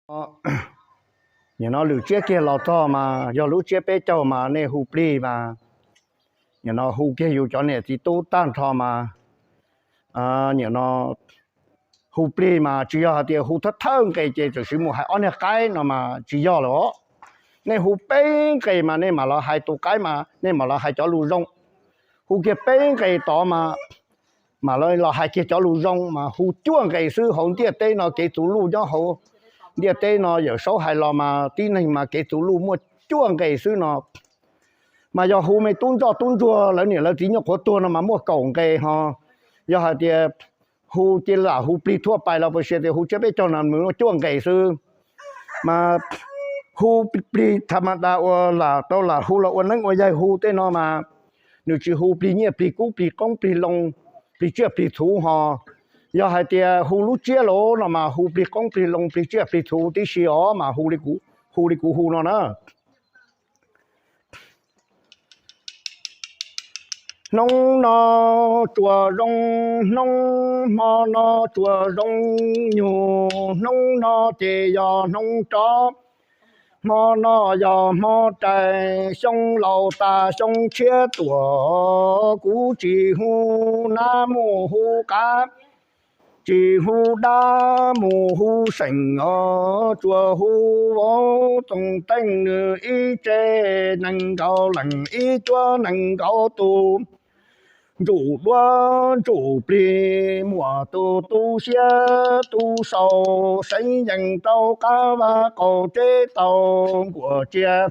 Nim no lwm tsiab kiag los txog mas yog lub tsiab peb caug mas nej hu plig mas, nim no hu kiag yus cov niam txiv tub tag nrho mas, nim no hu plig mas tsis yog hais tias hu thawj thawj nqe ces txawm siv mus hais ob niag qaib no mas tsis yog lawm os. Nej hu peb nqe mas nej mam los hais tus qaib mas nej mam los hais cov lus zoo. Hu kiag peb nqe tod mas mam los hais kiag cov lus zoo mas hu cuaj nqe xwb. Hauv ntiaj teb no kev txuv luj nyob hauv ntiaj teb no Yawm Saub hais los mas tib neeg mas kev txuv luj muaj cuaj nqe xwb no. Mas yog hu me tub ntsoj tub ntsuag lawv niam lawv txiv nyuam qhuav tuag no mas muaj kaum nqe ho. Yog hais tias hu cia lam hu plig thuaj pais los puas sis tias hu tsiab peb caug no nws muaj cuaj nqe xwb. Mas hu plig tham ma das uas lam tau lam hu los ua neeb ua yaig hu tej no mas nws tsis hu plig nyiaj plig kub plig qoob plig loo, plig tsiaj plig txhuv ho. Yog hais tias hu lub tsiab los no mas hu plig qoob plig loo plig tsiaj plig txhuv tib si os mas hu li kuv hu no na. Hnub no tsuas zoo, hnub hmo no tsuas zoo, nyuag hnub no ces yog hnub rov, hmo no yog hmo rais, xyoo laus tas xyoo tshiab tuaj, kuv tsis hu nab mus hu qav, tsis hu dab mus hu seem os, tsuas hu vauv Txoos Teej nws ib tse nees nkaum leej ib cuab nees nkaum tus. Ntsuj duab ntsuj plig muaj tus tu siab tu sau, seev yees rau qab vaj qaum tsev tau nkuaj tsiaj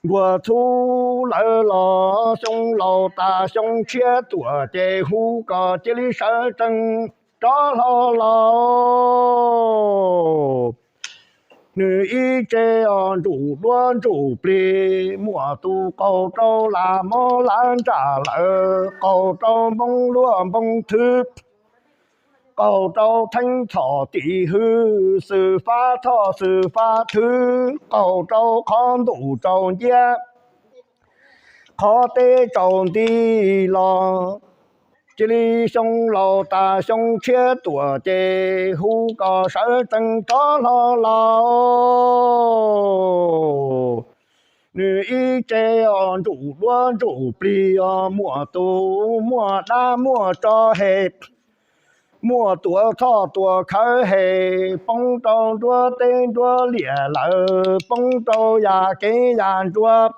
nkuaj txhuv lawm los xyoo laus tas xyoo tshiab tuaj ces hu kom cia li sawv tsees rov hlo los. Nws ib tse os ntsuj duab ntsuj plig muaj tus qaug rau lam mob lam ntsaj lawm, qaug rau npoo luaj npoo thwv, qaug rau theeb txhoj tim hwv, xwm fab txhoj xwm fab thwv, qaug rau qhov ntuj tsaus nciab, qhov teb tsaus nti los. Cia li xyoo laus tas xyoo tshiab tuaj ces hu kom sawv tsees rov hlo los. Nws ib tse os ntsuj duab ntsuj plig os muaj tus muaj dab muaj tso hem, muaj tuam txhoj tuam khawv hem, poob rau nruab teb nruab liaj lawm, poob rau yam kev yam ntsuag,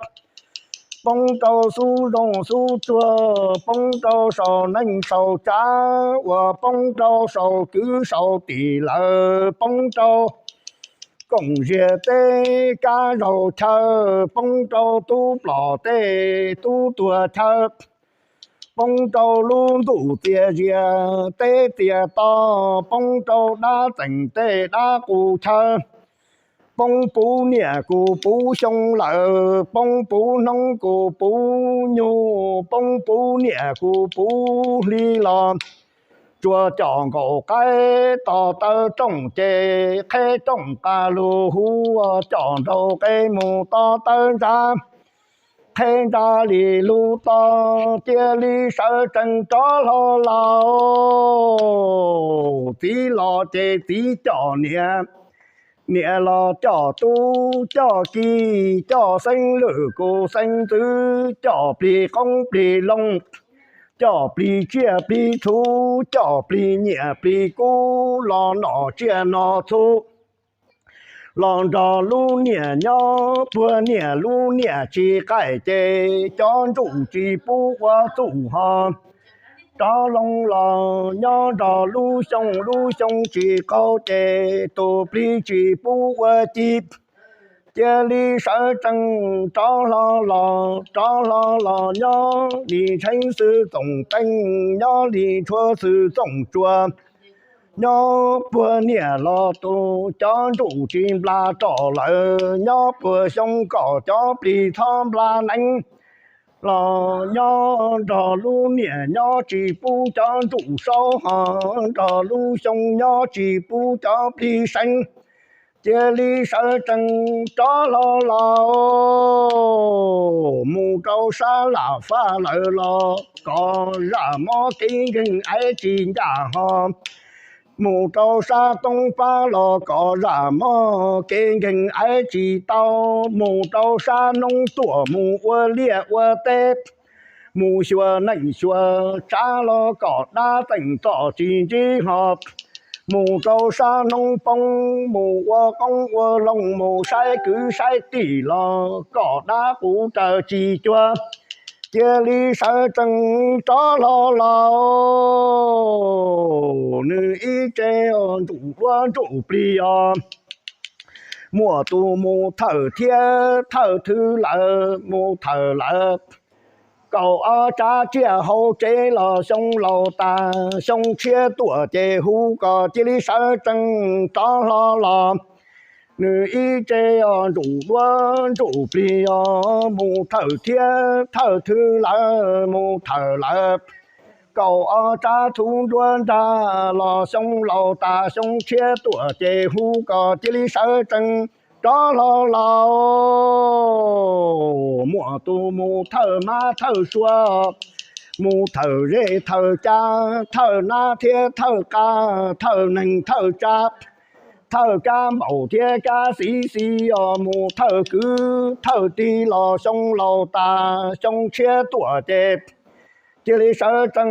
poob rau xub zooj xub tsuag, poob rau saum neej saum tsav uas poob rau saum kwv saum tij lawm, poob rau koom ziag teb kab zaug chaw, poob rau tub plom tej tub tuag chaw, poob rau lub ntuj txias zias teb txias to, poob rau dab txeem tej dab qus chaw, poob puv niam kuv puv xyoo lawm, poob puv hnub kuv puv nyug, poob puv niam kuv puv hli los. Tsuas com nkaum qaib tos taw rooj ces qheb rooj qas lug hu, com nraug qe mus to taw ntsa, qheb ntsa li lug to, cia li sawv tsees rov hlo los. Txiv los ces txiv com niam, niam los com tub, com ki, com xeeb lwm kuv xeeb ntxwv, com plig qoob plig loo, com plig tsiaj plig txhuv, com plig nyiaj plig kub los nom tsiaj nom txhuv, los nrog lub niam nyob puag niam lub niam tsis qaij ces cov ntsuj tsis pub ua txuj ho. Rov loo los nyob nrog lub xyoo lub xyoo tsis qaug ces tus plig tsis pub ua ci. Cia li sawv tsees rov hlo los, rov hlo los nyob li ntsheeb xwb txoom teej, nyob li ntshuab xwb txoom tsuas, nyob puag niam los tus cov ntsuj tsis nplas roj lawm, nyob puag xyoo kom cov plig txhob nplas nees los nyob nrog lub niam nyob tsis pub cov ntsuj saub ho, nrog lub xyoo nyob tsis pub cov plig seev. Cia li sawv tsees rov hlo los mus rau sab lam faj lawm los kom zaj mob kev nkeeg aiv tsis ncaj ho. mus rau sab toob pab los kom zam mog kev nkeeg aiv tsis tau, mus rau sab noob tuam mus ua liaj ua teb, mus xyuas neej xyuas tsav los kom dab teem txom tsis ntsib ho, mus rau sab noob poob mus ua qoob ua loo, mus saib kwv saib tij los kom dab quv raws tsis cuag, cia li sawv tsees rov hlo los. Nws ib tse ntsuj duab ntsuj plig os, muaj tus mus thawj thiab thawj thwv lawm mus thawj lawm. Kaum ob tsav tsiaj hauv tsev los xyoo laus tas, xyoo tshiab tuaj ces hu kom cia li sawv tsees rov hlo los. Nws ib tse os ntsuj duab ntsuj plig os, mus thawj thiab thawj thwv lawm mus thawj lawm. Kaum ob tsav txhuv nruab nrag los xyoo laus tas, xyoo tshiab tuaj ces hu kom cia li sawv tsees rov hlo los. Muaj tus mus thawj hmab thawj sua, mus thawj zej thawj ca, thawj nab thiab thawj qa, thawj neeg thawj tsav, thawj kab npaum thiab kab xis xis os, mus thawj kwv thawj tij los xyoo laus tas, xyoo tshiab tuaj ces cia li sawv tsees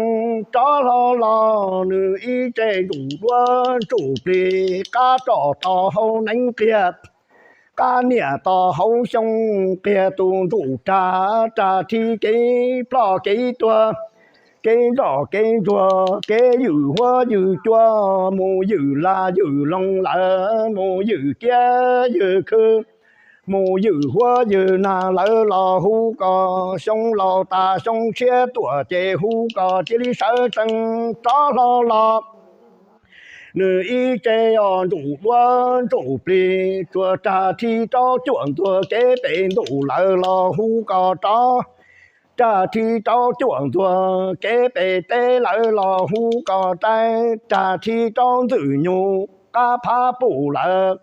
rov hlo los. Nws ib tse ntsuj duab ntsuj plig, qab roj tos hauv neev qiag, qab niam tos hauv xyoo, qiag tus ntsuj rag, rag thib kev ploj kev tuag, kev nroj kev ntsuag, kev ywm huab ywm cua, mus ywm lag ywm loog lawm, mus ywm kiab ywm khw, mus ywm huab ywm nag lawm los hu kom xyoo laus tas, xyoo tshiab tuaj ces hu kom cia li sawv tsees rov hlo los. Nws ib tse os ntsuj duab ntsuj plig, tsuas rag thib rau cuaj ntuag kev pem ntuj lawm los hu kom rov, rag thib rau cuaj ntuag kev pem teb lawm los hu kom rais, rag thib rau ntxwg nyug qab phav puj lawm,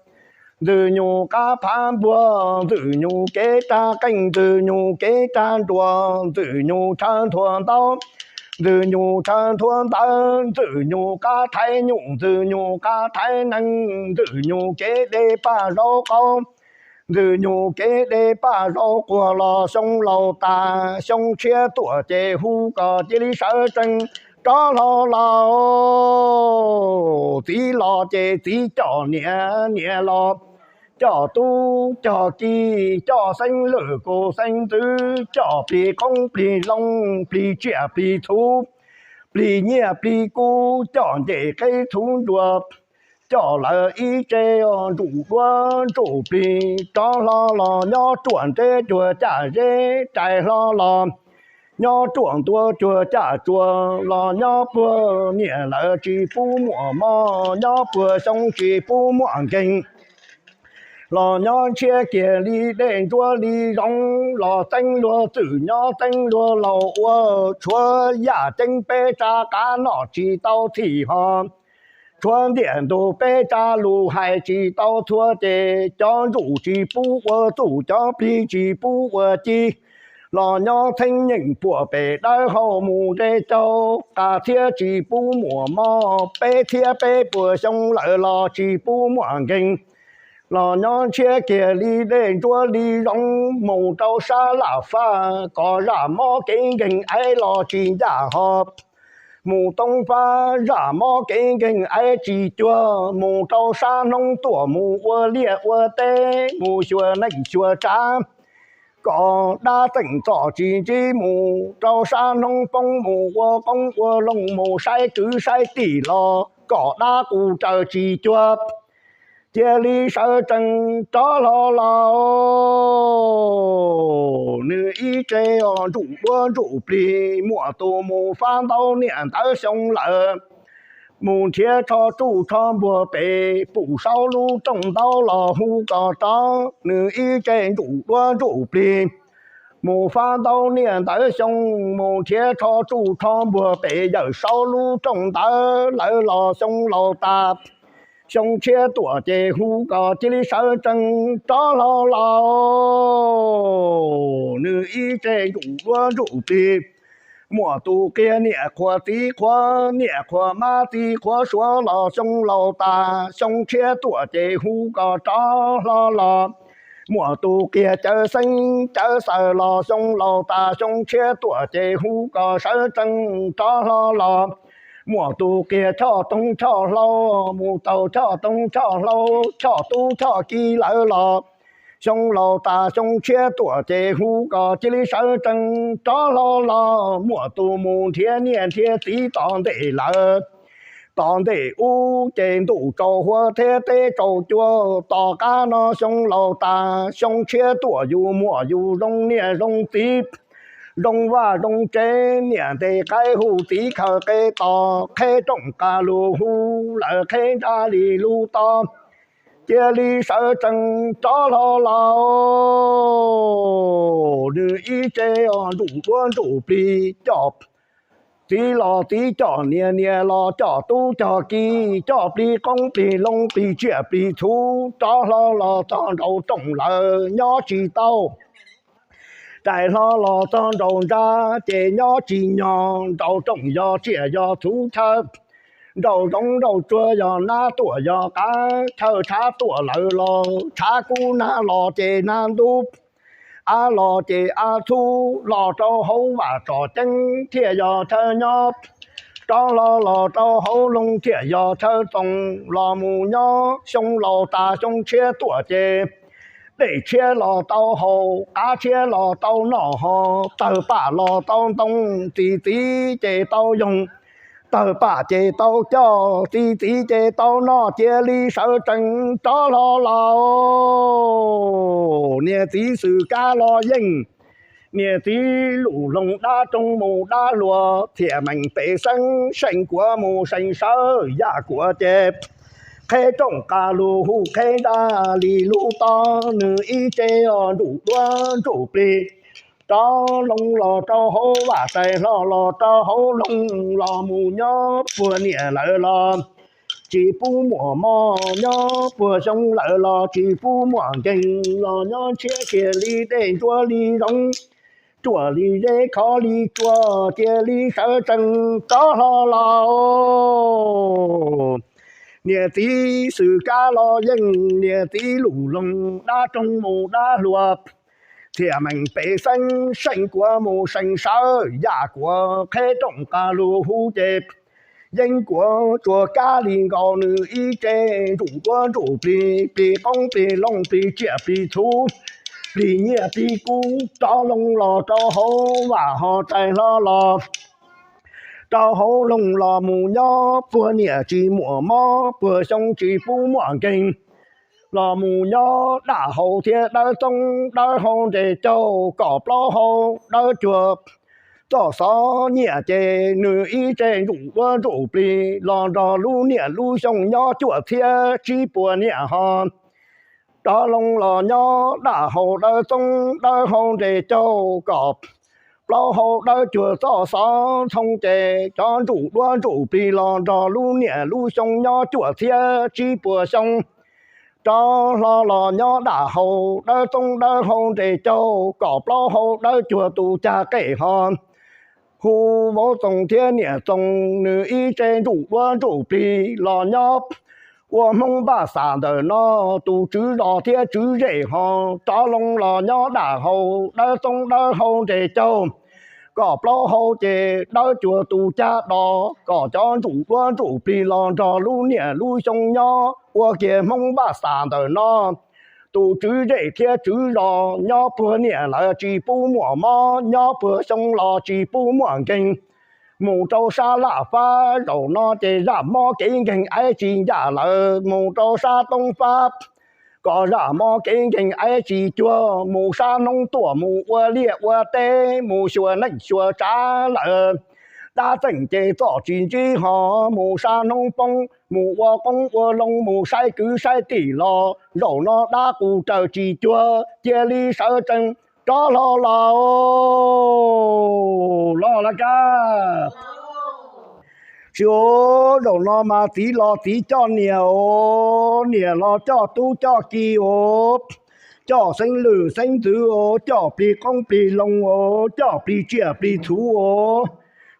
ntxwg nyug qab phav npuag, ntxwg nyug kev rag qeej, ntxwg nyug kev rag nruas, ntxwg nyug tshaw nthua ntaub, ntxwg nyug tshaw nthua ntawv, ntxwg nyug qab thaiv nyuj, ntxwg nyug qab thaiv neeg, ntxwg nyug kev de paj zaub qaub, ntxwg nyug kev de paj zaub quag los xyoo laus tas, xyoo tshiab tuaj ces hu kom cia li sawv tsees rov hlo los. Txiv los ces txiv coj niam, niam los coj tub coj ki, coj xeeb lwm kum xeeb ntxwv, coj plig qoob plig loo, plig tsiaj plig txhu, plig nyiaj plig kub, coj ncej qeb txhuv nruas, coj lawv ib tse os ntsuj duab ntsuj plig, rov hlo los nyob ruam nreb cuag caj zeb, rais hlo los nyob ruam ntua cuag caj tsuas, los nyob puag niam lawv tsis pub muaj mov, nyob puag xyoo tsis pub muaj nkeeg, los nyob ntshiab kiag li dej ntsuab li zoov, los txeeb luag txwm nyob txeeb luag laus ua, tshuav yaj ceeb peb tsa qav noj tsis tau txhij ho, tshuav ntiaj ntug peb tsa lus hais tsis tau txhua ces, cov ntsuj tsis pub ua txuj, cov plig tsis pub ua ci, los nyob txheeb nyeej puag pem dawb hau mus ze caug, qas txhiab tsis pub muaj mov, peb txhiab peb puas xyoo lawm los tsis pub muaj nkeeg, los nyob ntshiab kiag li dej ntsuab li zoov, mus rau sab laj faj kom zaj mob kev nkeeg aiv los tsis ncaj ho, mus toob fab zaj mob kev nkeeg aiv tsis cuag, mus rau sab hnoob tuaj mus ua liaj ua teb, mus xyuas neej xyuas tsav kom dab txeem txom tsis ntsib, mus rau sab hnoob poob mus ua qoob ua loo, mus saib kwv saib tij los kom dab qus raws tsis cuag, cia li sawv tsees rov hlo los. Nws ib tse os ntsuj duab ntsuj plig, muaj tus mus fab ntaub niam ntawv xyoo lawm, mus nrhiav tsho tsuj tsho npuag pem, pum saub lub rooj ntaub los hu kom rov. Nws ib tse ntsuj duab ntsuj plig, mus fab ntaub niam ntawv xyoo, mus nrhiav tsho tsuj tsho npuag pem, yawm saub lub rooj ntawv lawv los xyoo laus tas, xyoo tshiab tuaj ces hu kom cia li sawv tsees rov hlo los. Nws ib tse ntsuj duab ntsuj plig, Muaj tus qhia niam qhuas txiv qhuas, niam qhuas mab txiv qhuas suav los xyoo laus tas xyoo tshiab tuaj ces hu koj rov hlo los. Muaj tus qhia cawv xeeb cawv xaws los xyoo laus tas xyoo tshiab tuaj ces hu koj sawv tsees rov hlo los. Muaj tus qhia choj toog choj hlau, mus taug choj toog choj hlau, choj tub choj ki lawm los xyoo laus tas xyoo tshiab tuaj ces hu koj cia li sawv tsees rov hlo los. Muaj tus mus nrhiav niam nrhiav txiv tom ntej lawm. Tom ntej ub ces ntuj tsaus huab thiab teb tsaus cua, tom qab no xyoo laus tas xyoo tshiab tuaj yus muaj yus zoo niam zoo txiv, zoo vaj zoo tsev, niam ntes qaib hu txiv khaws qe tos, qheb rooj qas lus hu lawm qheb nrab li lub to, cia li sawv tsees rov hlo los. Nws ib tse os nruj duab nruj plig coj txiv los txiv coj niam, niam los coj tub coj ki, coj plig qoob plig loo plig tsiaj plig txhu, rov hlo los txog nraum rooj lawm nyob tsis tau. Rais hlo los txog nraum ntsa ces nyob tsis nyog, nraum rooj yog tsiaj yog txhu chaw, nraum zoov nraum tsuag yog nab tuaj yog qav, chaw tshav tuaj lawm los tshav kub, nag los ces nag ntub, av los ces av txhub, los rau hauv vaj tsom ceeb thiaj yog chaw nyob, rov hlo los rau hauv loog thiaj yog chaw txoos, los mus nyob xyoo laus tas xyoo tshiab tuaj ces dej tshiab los tau haus, qav tshiab los tau noj ho, tawg pam los tau ntoo, txi txiv ces tau yoog, tawg pam ces tau coj, txi txiv ces tau noj, cia li sawv tsees rov hlo los. Niam txiv xwm kab los yeej, niam txiv lus loog dab roog mus dab hluas, txhiaj meem pem xeeb seem kuav mus seem sawv, yaj kuav ces qheb rooj qas lus hu qheb nrab li lub to, nws ib tse os nruj duab nruj plig, rov loo los rau hauv vaj, rais hlo los rau hauv loog, los mus nyob puag niam lawm los tsis pub muaj mob, nyob puag xyoo lawm los tsis pub muaj nkeeg, los nyob ntshiab kiag li dej ntsuab li zoov, ruam li zeb khov li tsua, cia li sawv tsees rov hlo los. Niam txiv xwm kab los yeej, niam txiv lus loog dab roog mus dab hluas, txhiaj meem pem xeeb seem kuav mus seem sawv, yaj kuav qheb rooj qas lus hu ces yeeb kuav tsuas kab li nkaus, nws ib tse nruj duab nruj plig, plig qoob plig loo plig tsiaj plig txhu, plig nyiaj plig kub, rov loo los rau hauv vaj ho rais hlo los rau hauv loog, los mus nyob puag niam tsis muaj mob, puag xyoo tsis pub muaj nkeeg, los mus nyob daj hau thiab dawb txoob dawb hau nres caug, kom plaub hau dawb cuag txoj xov nyiaj ces nws ib tse nruj duab nruj plig, los nrog lub niam lub xyoo nyob cuaj txhiab tsib puas niam ho rov loo los nyob daj hau dawb txoob dawb hau nres caug, kom plaub hau dawb cuag txoj xov ntxhoo ces cov nruj duab nruj plig los nrog lub niam lub xyoo nyob cuaj txhiab tsib puas xyoo rov hlo los nyob daj hau dawb txoob dawb hau nres caug, kom plaub hau dawb cuag tus cag qej ho hu vauv txoos thiab niam txoos, nws ib tse nruj duab nruj plig los nyob ua Hmoob npaj xas ntawm no, tus tswv zos thiab tswv zej ho rov loo los nyob daj hau dawb txoob dawb hau nres caug, kom plaub hau ces dawb cuag tus cag dos, kom cov nruj duab nruj plig los nrog lub niam lub xyoo nyob ua kiag Hmoob npaj xas ntawm no. Tus tswv zej thiab tswv zos nyob puag niam lawm tsis pub muaj mob, nyob puag xyoo los tsis pub muaj nkeeg. Mus rau sab laj fab zaum no ces zaj mob kev nkeeg aib tsis ncaj lawm, mus rau sab toob fab kom zaj mob kev nkeeg aib tsis cuag, mus sab hnub tuaj mus ua liaj ua teb, mus xyuas neej xyuas tsav lawm. Dab txeej ces txoj tsis ntsib ho mus sab hnub poob, mus ua qoob ua loo, mus saib kwv saib tij los zaum no dab qus raws tsis cuag, cia li sawv tsees rov hlo los. Los laj kab. Tsis ua, zaum no mas txiv los txiv coj niam os, niam los coj tub coj ki os, coj xeeb lwm xeeb ntxwv os, coj plig qoob plig loo os, coj plig tsiaj plig txhu os,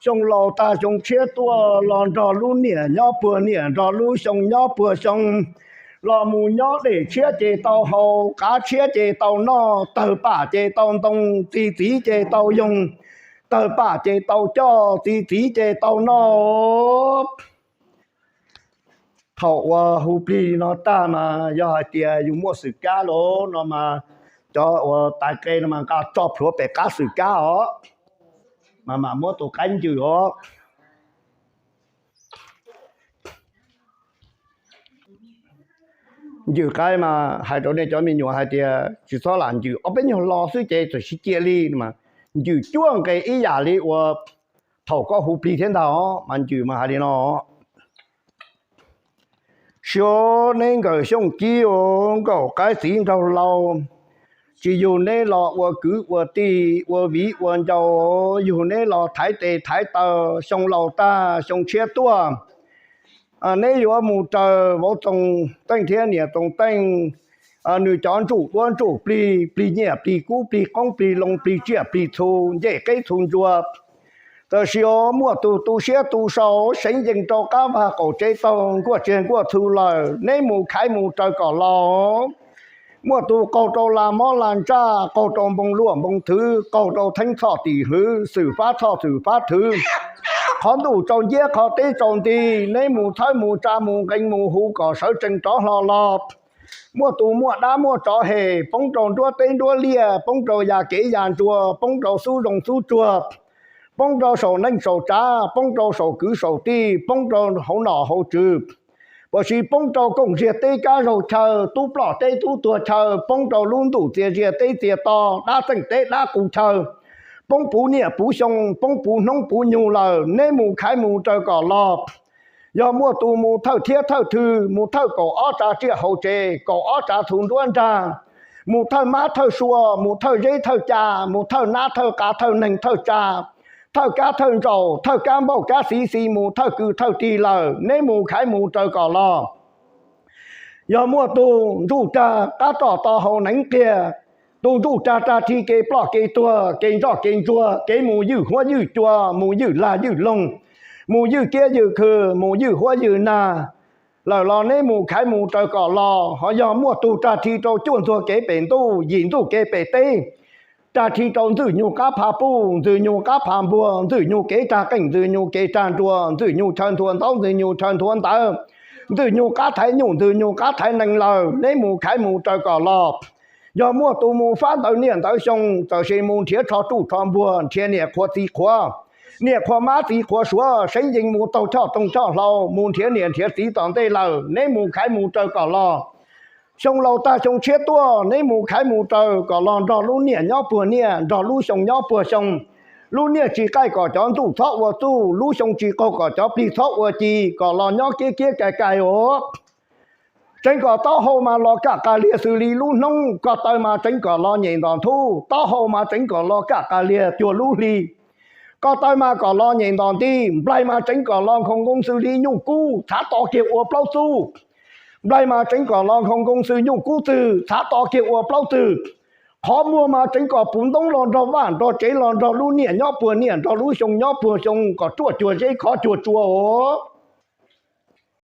Xyoo laus tag xyoo tshiab tuaj los nrog lub niam nyob puag niam, nrog lub xyoo nyob puag xyoo. Los mus nyob dej tshiab ces tau haus, qav tshiab ces tau noj, tawg pam ces tau ntoo, txi txiv ces tau yoog, tawg pam ces tau coj, txi txiv ces tau noj. Thaum uas hu plig no tag mas yog hais tias yus muaj xwm kab lawm no mas cov uas tais qe no mas nqa tso plhuav pem qab xwm kab os, mas mam muab tus qaib ncws os. Ncws qaib mas hais rau nej cov me nyuam hais tias tsis txhob lam ncws, ob peb nyuag lo xwb ces txawm sib cia li mas ncws cuaj nqe ib yam li uas thaum koj hu plig thiab ntag os, mas ncws mas hais li no: Sib neb nkawm xyooj kib, nkauj qaib txiv nraug laus, tsis yug neb los ua kwv ua tij, ua viv ua ncaus, yug neb los thaiv tes thaiv taw, xyoo laus tag xyoo tshiab tuaj, neb yuav mus raws vauv Txoos Teej thiab niam Txoos Teej, nws cov ntsuj duab ntsuj plig, plig nyiaj plig kub plig qoob plig loo, plig tsiaj plig txhu, ncej qeb txhu ncua. Tab sis muaj tus tu siab tu sau, seev yees rau qab vag qaum tsev taug, nkuaj tsiag nkuaj txhu lawm, neb mus khaiv mus raws kom los. Muaj tus qaug rau las mob las ntsaj, qaug rau npoo luaj npoo thwv, qaug rau theeb txhoj tim hwv, xwm fab txhoj xwm fab thwv, qhov ntuj tsaus nciab qhov teb tsaus nti, neb mus txhawb mus tsa mus nqee mus hu kom sawv tsees rov hlo los. Muaj tus muaj dab muaj tsov hem, poob rau nruab teb nruab liaj, poob rau ya kev ya ntsua, poob rau xub zoo xub tsuag, poob rau saum neej saum tsav, poob rau saum kwv saum tij, poob rau hauv nom hauv tswv, puas tsis poob rau kooj ziag teb kab zaug chaw, tub ploj teb tub tuag chaw, poob rau lub ntuj txias zias teb txias to, dab txeej teb dab qus chaw, poob puv niaj puv xyoo, poob puv hnub puv nyug lawm, neb mus khaiv mus raws kom los. Yog muaj tus mus thawj thiab thawj thw, mus thawj kaum ob tsav tsiaj hauv tsev, kaum ob tsav txhu nruab nrag, mus thawj mab thawj sua, mus thawj zeb thawj ca, mus thawj nab thawj qav thawj neeg thawj tsa, thawj kab thawj ntsaum, thawj kab npauj kab xi xi, mus thawj kws thawj tig lawm, neb mus khaiv mus raws kom los. Yog muaj tus ntsuj rag qab roj to hau neev qiag, tus ntsuj rag rag rhi kev ploj kev tuag, kev ntsoj kev ntsuag, kev mus ywj huab ywj cua, mus ywj lag ywj loog, mus ywj kiab ywj khw, mus ywj huab ywj nag lawm los neb mus khaiv mus raws kom los. Ho yog muaj tus rag rhi rau cuaj ntxuag kev pem ntuj, yim ntxuag kev pem teb, rag rhi rau Ntxwg Nyug qab pha puj, Ntxwg Nyug qab pha npuag, Ntxwg Nyug kev rag qeej, Ntxwg Nyug kev rag nruas, Ntxwg Nyug chaw nthua ntaub, Ntxwg Nyug chaw nthua ntawv, Ntxwg Nyug qab thaiv nyuj, Ntxwg Nyug qab thaiv nees lawm, neb mus khaiv mus raws kom los. Yog muaj tus mus fab ntawv niaj ntawv xyoo, txawm sis mus nrhiav tsho tsuj tsho npuag, nrhiav niam qhuav txiv qhuav, niam qhuav mab txiv qhuav suav, seev yees mus taug choj toog choj hlau, mus nrhiav niam nrhiav txiv tom ntej lawm, neb mus khaiv mus raws kom los. Xyoo laus tag xyoo tshiab tuaj, neb mus khaiv mus raws kom los nrog lub niaj nyob puag niaj, nrog lub xyoo nyob puag xyoo. Lub niaj tsis qaij kom cov ntxuj txhob ua txuj, lub xyoo tsis qaug kom cov plig txhob ua ci, kom los nyob kiab kiab kai kai os. Tseev kom taub hau mas los kaj qas liag xws li lub hnub, ko taw mas tseev kom los nyem ntom nthub, taub hau mas tseev kom los kaj qas liag cuag lub hli. Ko taw mas kom los nyem ntom nti, nplaig mas tseev kom los nkhaus nkoos xws li nyuj kub, txhav to kiag ua plaub txub. Nplaig mas tseev kom los nkhaus nkoos xws nyuj kub txwg, txhav to kiag ua plaub txwg. Qhov muag mas tseev kom puv ntoob los nrog vaj nrog tsev los nrog lub niaj nyob puag niaj nrog lub xyoo nyob puag xyoo kom ruaj cuag zeb khov cuag tsua os.